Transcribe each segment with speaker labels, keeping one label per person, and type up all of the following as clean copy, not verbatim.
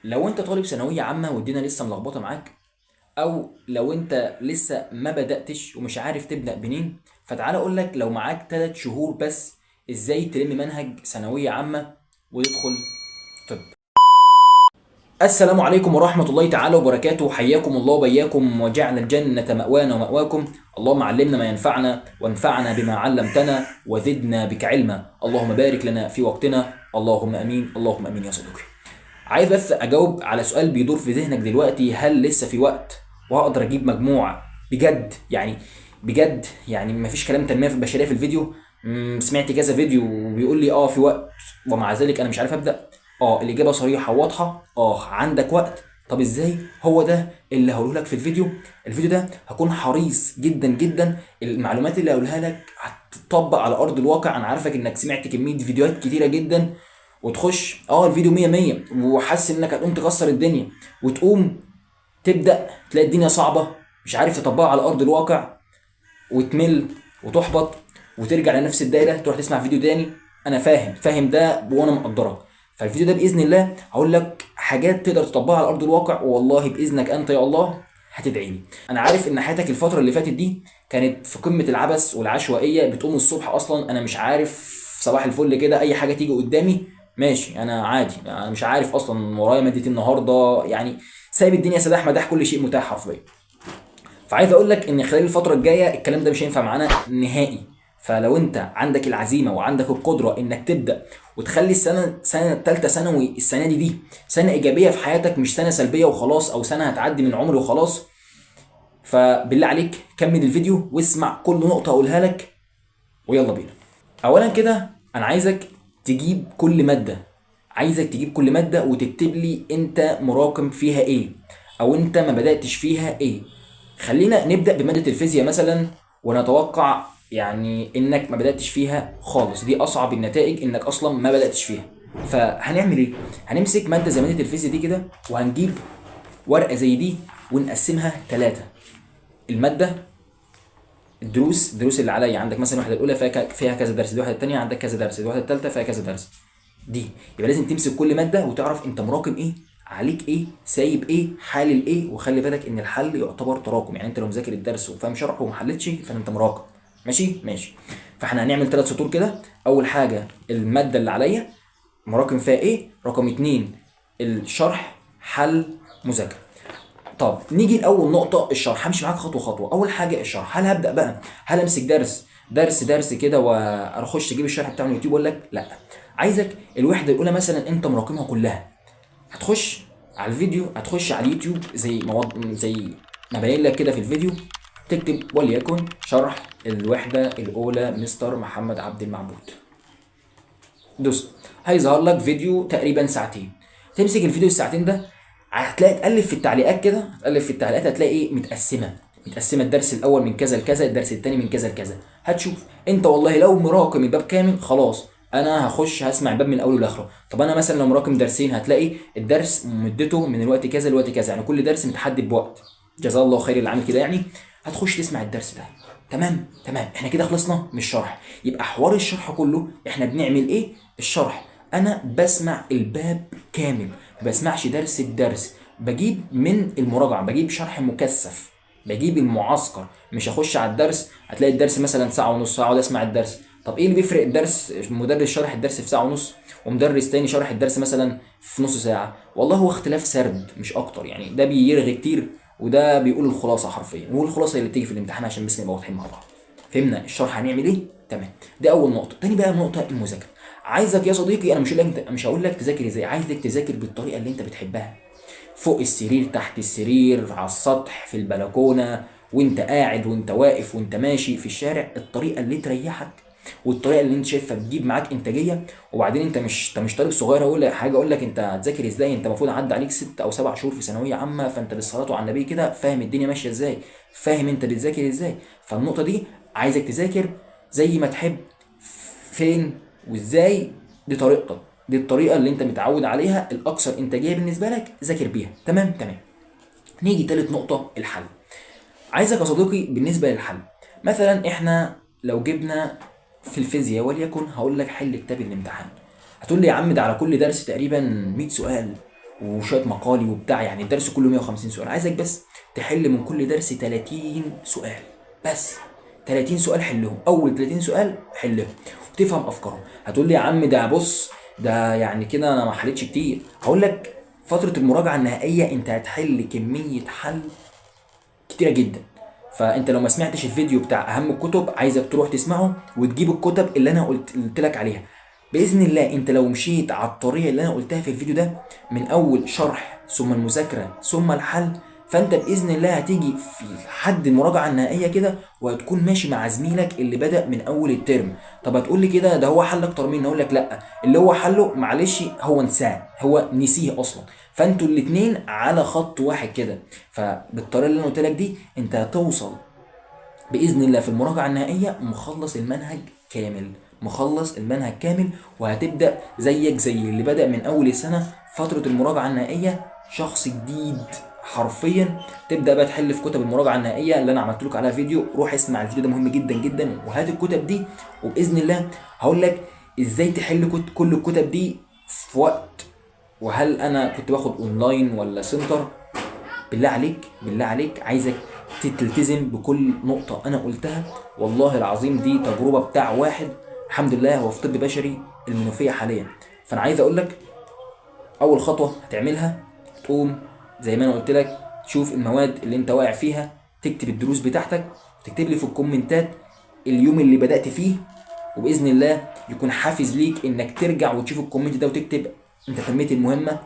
Speaker 1: لو انت طالب ثانوية عامة والدنيا لسه ملخبطة معاك، او لو انت لسه ما بداتش ومش عارف تبدا منين، فتعال اقول لك لو معاك 3 شهور بس ازاي تلم منهج ثانوية عامة وتدخل طب. السلام عليكم ورحمة الله تعالى وبركاته، حياكم الله وبياكم وجعل الجنة مأوانا ومأواكم. اللهم علمنا ما ينفعنا وانفعنا بما علمتنا وزدنا بك علما، اللهم بارك لنا في وقتنا، اللهم امين اللهم امين يا صديقي. عايز بس اجاوب على سؤال بيدور في ذهنك دلوقتي، هل لسه في وقت وهقدر اجيب مجموع بجد؟ يعني بجد، يعني مفيش كلام تنمية في البشرية في الفيديو. سمعت كذا فيديو وبيقول لي في وقت، ومع ذلك انا مش عارف ابدا. الاجابة صريحه وواضحة، عندك وقت. طب ازاي؟ هو ده اللي هقوله لك في الفيديو. الفيديو ده هكون حريص جدا جدا، المعلومات اللي هقولها لك هتطبق على ارض الواقع. انا عارفك انك سمعت كمية فيديوهات كتيرة جدا وتخش الفيديو 100 100 وحاسس انك هتقوم تكسر الدنيا، وتقوم تبدا تلاقي الدنيا صعبة مش عارف تطبقها على ارض الواقع، وتمل وتحبط وترجع لنفس الدايرة، تروح تسمع فيديو تاني. انا فاهم ده وانا مقدرك. فالفيديو ده باذن الله هقول لك حاجات تقدر تطبقها على ارض الواقع، والله باذنك انت يا الله هتدعي لي. انا عارف ان حياتك الفترة اللي فاتت دي كانت في قمة العبث والعشوائيه، بتقوم الصبح اصلا انا مش عارف صباح الفل كده، اي حاجة تيجي قدامي ماشي، انا عادي، انا مش عارف اصلا ورايا مادتين النهارده، يعني سايب الدنيا سداح مداح، كل شيء متاح حرفيا. فعايز اقول لك ان خلال الفترة الجاية الكلام ده مش هينفع معانا نهائي. فلو انت عندك العزيمة وعندك القدرة انك تبدا وتخلي السنة سنة ثالثة ثانوي السنة دي سنة ايجابية في حياتك، مش سنة سلبية وخلاص، او سنة هتعدي من عمري وخلاص، فبالله عليك كمل الفيديو واسمع كل نقطة اقولها لك، ويلا بينا. اولا كده انا عايزك تجيب كل مادة، عايزك تجيب كل مادة وتكتب لي انت مراكم فيها ايه، او انت ما بداتش فيها ايه. خلينا نبدا بمادة الفيزياء مثلا، ونتوقع يعني انك ما بداتش فيها خالص، دي اصعب النتائج انك اصلا ما بداتش فيها. فهنعمل ايه؟ هنمسك مادة زي مادة الفيزياء دي كده، وهنجيب ورقة زي دي ونقسمها 3، المادة، الدروس اللي عليا. عندك مثلا الوحدة الاولى فيها كذا درس، الوحدة الثانية عندك كذا درس، الوحدة الثالثة فيها كذا درس. دي يبقى لازم تمسك كل مادة وتعرف انت مراكم ايه، عليك ايه، سايب ايه، حالل ايه. وخلي بالك ان الحل يعتبر تراكم، يعني انت لو مذاكر الدرس وفاهم شرحه وما حلتش فانت مراكم. ماشي ماشي. فاحنا هنعمل 3 سطور كده. اول حاجة المادة اللي عليا مراكم فيها ايه، رقم 2 الشرح، حل، مذاكرة. طب نيجي لاول نقطة، الشرح. همشي معاك خطوة خطوة. اول حاجة الشرح، هل هبدا بقى، هل امسك درس درس درس كده واخش اجيب الشرح بتاع اليوتيوب؟ اقول لك لا، عايزك الوحدة الاولى مثلا انت مراكمها كلها، هتخش على الفيديو، هتخش على اليوتيوب زي ما باين لك كده في الفيديو، تكتب وليكن شرح الوحدة الاولى مستر محمد عبد المعبود، دوس، هيظهر لك فيديو تقريبا ساعتين. تمسك الفيديو الساعتين ده، هتلاقي تقلب في التعليقات كده، هتقلب في التعليقات هتلاقي ايه، متقسمه، الدرس الاول من كذا لكذا، الدرس الثاني من كذا لكذا. هتشوف انت والله لو مراكم الباب كامل خلاص انا هخش هسمع الباب من اوله لاخره. طب انا مثلا لو مراكم درسين، هتلاقي الدرس مدته من الوقت كذا لوقت كذا، يعني كل درس متحدد بوقت. جزاه الله خير اللي عامل كده. يعني هتخش تسمع الدرس ده. تمام تمام، احنا كده خلصنا من الشرح. يبقى حوار الشرح كله احنا بنعمل ايه؟ الشرح انا بسمع الباب كامل، ما بسمعش درس بدرس، بجيب من المراجعة، بجيب شرح مكثف، بجيب المعسكر، مش هخش على الدرس هتلاقي الدرس مثلا ساعة ونص، اقعد اسمع الدرس. طب ايه اللي بيفرق الدرس؟ مدرس شرح الدرس في ساعة ونص، ومدرس تاني شرح الدرس مثلا في نص ساعة، والله هو اختلاف سرد مش اكتر، يعني ده بيرغي كتير وده بيقول الخلاصة حرفيا، والخلاصة اللي بتيجي في الامتحان، عشان بس نبقى واضحين مع بعض. فهمنا الشرح هنعمل ايه؟ تمام، دي اول نقطة. تاني بقى نقطة المذاكرة. عايزك يا صديقي، انا مش هقول لك تذاكر ازاي، عايزك تذاكر بالطريقة اللي انت بتحبها، فوق السرير، تحت السرير، على السطح، في البلكونه، وانت قاعد وانت واقف وانت ماشي في الشارع، الطريقة اللي تريحك والطريقة اللي انت شايفها تجيب معاك انتاجية. وبعدين انت مش طالب صغير اقول حاجة اقول لك انت هتذاكر ازاي، انت المفروض عدى عليك 6 او 7 شهور في ثانوية عامة، فانت بالصلاة على النبي كده فاهم الدنيا ماشية ازاي، فاهم انت بتذاكر ازاي. فالنقطه دي عايزك تذاكر زي ما تحب، فين وازاي، دي طريقتك، دي الطريقة اللي انت متعود عليها، الاكثر انتاجية بالنسبة لك، ذاكر بيها. تمام تمام. نيجي تالت نقطة، الحل. عايزك يا صديقي بالنسبة للحل، مثلا احنا لو جبنا في الفيزياء وليكن، هقول لك حل كتاب الامتحان. هتقول لي يا عم ده على كل درس تقريبا 100 سؤال وشوية مقالي وبتاع، يعني الدرس كله 150 سؤال. عايزك بس تحل من كل درس 30 سؤال بس، 30 سؤال حلهم، اول 30 سؤال حلهم وتفهم افكارهم. هتقول لي يا عم ده بص ده يعني كده انا ما حلتش كتير، هقول لك فترة المراجعة النهائية انت هتحل كمية حل كتيرة جدا. فانت لو ما سمعتش الفيديو بتاع اهم الكتب عايزك تروح تسمعه وتجيب الكتب اللي انا قلت لك عليها. باذن الله انت لو مشيت على الطريقة اللي انا قلتها في الفيديو ده من اول شرح ثم المذاكرة ثم الحل، فانت باذن الله هتيجي في حد المراجعة النهائية كده وهتكون ماشي مع زميلك اللي بدا من اول الترم. طب هتقول لي كده ده هو حل اكتر مني، اقول لك لا، اللي هو حله معلش هو نساه، هو نسيه اصلا، فانتوا الاتنين على خط واحد كده. فبالطريقه اللي انا قلت لك دي انت هتوصل باذن الله في المراجعة النهائية مخلص المنهج كامل، مخلص المنهج كامل، وهتبدا زيك زي اللي بدا من اول السنة فترة المراجعة النهائية شخص جديد حرفيا. تبدا بقى تحل في كتب المراجعة النهائية اللي انا عملت لك عليها فيديو، روح اسمع الفيديو ده مهم جدا جدا، وهات الكتب دي وباذن الله هقول لك ازاي تحل كل الكتب دي في وقت، وهل انا كنت باخد اونلاين ولا center. بالله عليك بالله عليك عايزك تلتزم بكل نقطة انا قلتها، والله العظيم دي تجربه بتاع واحد الحمد لله هو في طب بشري المنوفية حاليا. فانا عايز اقول لك اول خطوة هتعملها تقوم زي ما انا قلت لك تشوف المواد اللي انت واقع فيها، تكتب الدروس بتاعتك، وتكتب لي في الكومنتات اليوم اللي بدأت فيه، وبإذن الله يكون حافز ليك انك ترجع وتشوف ال comment ده وتكتب انت تميت المهمة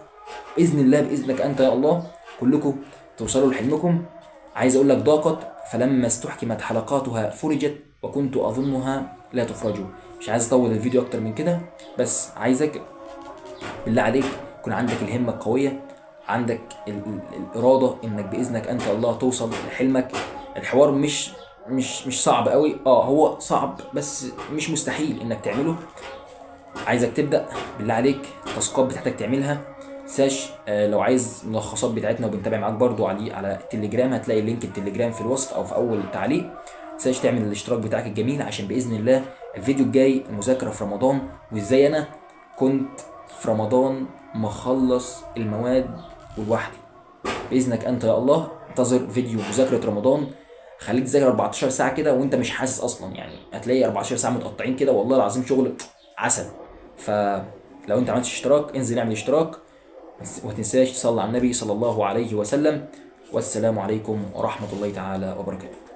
Speaker 1: بإذن الله. بإذنك انت يا الله كلكم توصلوا لحلمكم. عايز اقول لك ضاقت فلما استحكمت حلقاتها فرجت وكنت اظنها لا تفرج. مش عايز اطول الفيديو اكتر من كده، بس عايزك بالله عليك يكون عندك الهمة القوية، عندك الإرادة إنك بإذنك أنت الله توصل لحلمك. الحوار مش مش مش صعب قوي، هو صعب بس مش مستحيل إنك تعمله. عايزك تبدأ بالله عليك التاسكات بتاعتك تعملها ساش. لو عايز ملخصات بتاعتنا وبنتابع معاك برضو على التليجرام، هتلاقي link التليجرام في الوصف أو في أول تعليق. ساش تعمل الاشتراك بتاعك الجميل عشان بإذن الله الفيديو الجاي المذاكرة في رمضان، وإزاي أنا كنت في رمضان مخلص المواد ولوحدي. بإذنك أنت يا الله انتظر فيديو مذاكرة رمضان، خليك تذاكر 14 ساعة كده وأنت مش حاسس أصلا، يعني هتلاقي 14 ساعة متقطعين كده والله العظيم شغل عسل. فلو أنت عملتش اشتراك انزل اعمل اشتراك، وما تنساش تصلي على النبي صلى الله عليه وسلم. والسلام عليكم ورحمة الله تعالى وبركاته.